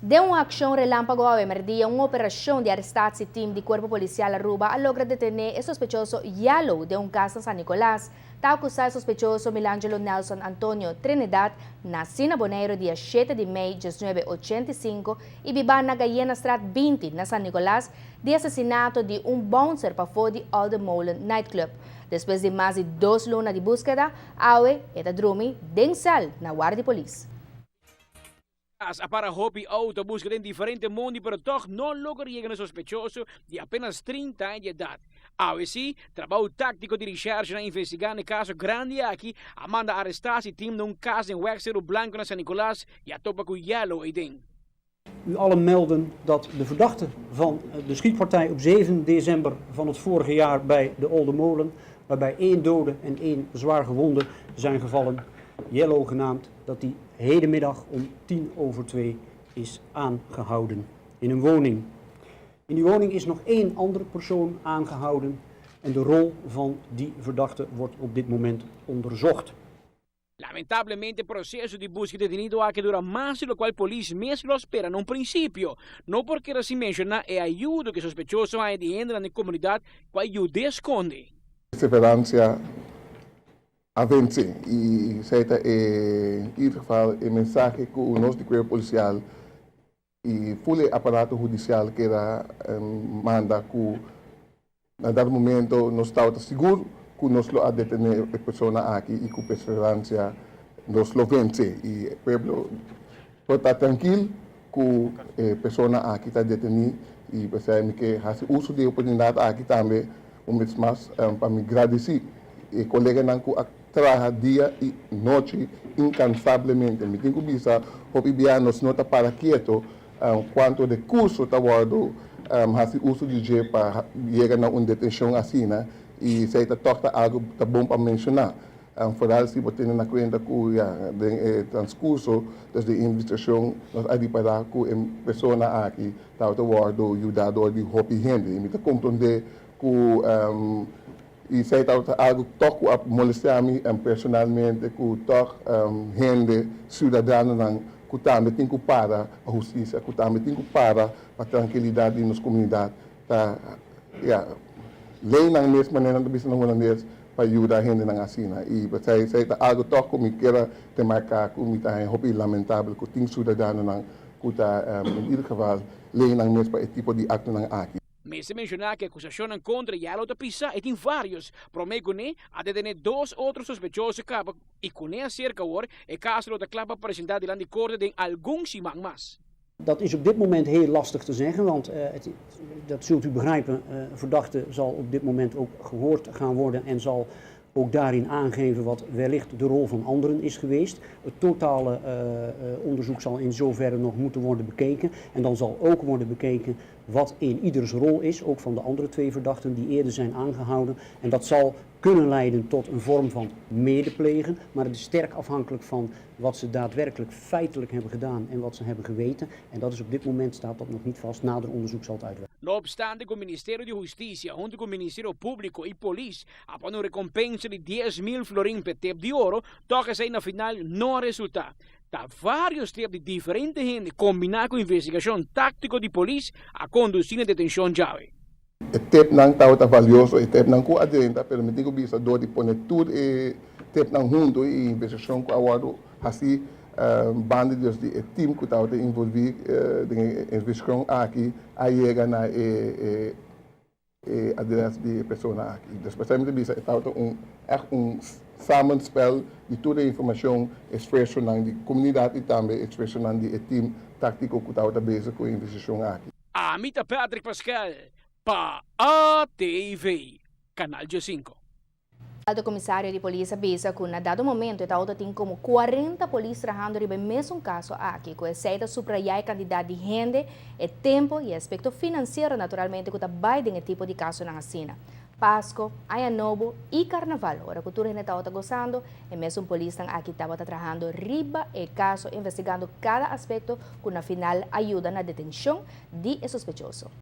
Den un accion relampago awe merdia, un operacion di arrestatieteam di Cuerpo Policial Aruba a logra detene e sospechoso Yellow den un cas na San Nicolas. Ta acusa e sospechoso Milangelo Nelson Antonio Trinidad, naci na Bonaire dia 7 di mei 1985 y biba na Gallenastraat 20 na San Nicolas, di asesinato di un bouncer pafo di Olde Molen Nightclub. Despues di mas di 2 luna di buskeda, awe e ta drumi den cel na warda di polis. A para hopi auto busca den diferente mondi, pero toch no logra yega na sospechoso di apenas 30 aña di edad. Awe si, trabou tactico di recherche a investiga e caso grandi aki, a manda arrestatieteam na un cas den Weg Cero Blanco na San Nicolas y a topa cu Yellow eiden. U allen melden dat de verdachte van de schietpartij op 7 december van het vorige jaar bij de Olde Molen, waarbij één dode en één zwaar gewonde zijn gevallen, Yellow genaamd, dat die hedenmiddag om 2.10 is aangehouden in een woning. In die woning is nog één andere persoon aangehouden en de rol van die verdachte wordt op dit moment onderzocht. Lamentablemente, proceso di buskeda detenido a dura mas di loke polis mes lo a spera na un principio. No porque asina menciona e ayudo cu e sospechoso a haya di hende den comunidad cu a yud'e sconde. Perseveransia a vence y esey ta in ieder geval e mensahe cu nos di Cuerpo Policial y full aparato hudicial kier manda, cu na dado momento nos ta sigur cu nos lo a detene e persona aki y cu perseveransia nos lo vence y e pueblo por ta trankil cu e persona aki ta deteni. Y pesey cu haci uso di e oportunidad aki tambe un bes mas pa mi gradici e coleganan cu a traha dia y nochi incansablemente. Mi tin cu bisa, hopi bia nos no ta para keto, cuanto recurso ta wordo haci uso di dje pa yega na un detencion asina, y esey ta toch ta algo ta bon pa menciona. Vooral si bo tene na cuenta cu ya, den e transcurso di investigacion nos a ripara cu e persona aki ta wordo yuda di hopi hende. Y mi ta comprende cu esey ta algo toch cu a molestia mi personalmente, cu toch hende, ciudadanonan cu tambe tin cu para pa husticia, cu tambe tin cu para pa trankilidad di nos comunidad. Ta, ja, ley nan mes manera ta bisa na Hulandes pa yuda hendenan asina. Y esey ta algo toch cu mi kier remarca, cu mi ta hopi lamentabel cu tin ciudadanonan cu ta in ieder geval ley nan mes pa e tipo di actonan aki. Mester menciona cu e acusacion contra Yellow ta pisa y tin varios. Prome cune a detene dos otro sospechoso caba y cune acerca awor e caso ta cla pa presenta dilanti corte den algun siman mas. Dat is op dit moment heel lastig te zeggen, want dat zult u begrijpen, verdachte zal op dit moment ook gehoord gaan worden en zal ook daarin aangeven wat wellicht de rol van anderen is geweest. Het totale onderzoek zal in zoverre nog moeten worden bekeken. En dan zal ook worden bekeken wat in ieders rol is, ook van de andere twee verdachten die eerder zijn aangehouden. En dat zal kunnen leiden tot een vorm van medeplegen, maar het is sterk afhankelijk van wat ze daadwerkelijk feitelijk hebben gedaan en wat ze hebben geweten. En dat is op dit moment staat dat nog niet vast. Nader onderzoek zal het uitwijzen. No obstante, cu Ministerio di Husticia, hunto cu Ministerio Publico y Polis, a pone un recompensa di 10 mil florin pa tip di oro, toch esey na final no a resulta. Ta varios tip di diferente hende combina cu investigacion tactico di polis a conduci na detencion djawe. E tipnan ta valioso, e tipnan cu a drenta, pero mi tin cu bisa, door di pone tur e tipnan hunto y investigacion cu a wordo haci banda di e team cu ta envolvi den investigacion aki, a yega na e adres di e persona aki. Dus pesey mi bisa, ta echt un samenspel di tur e informacion, esfuersonan di comunidad y tambe esfuersonan di e team tactico cu ta bezig cu e investigacion aki. Ami ta Patrick Pascal, pa ATV, Canal G5. Alto comisario di polis a bisa cu na dado momento e tin como 40 polis trahando riba e mesun caso aki, cu esey ta subraya e cantidad di hende, e tempo y aspecto financiero naturalmente cu ta bay den e tipo di casonan asina. Pasco, Aña Nobo y Carnaval, ora cu tur hende ta gozando, e mesun polisnan aki tabata trahando riba e caso, investigando cada aspecto cu na final a yuda na detencion di sospechoso.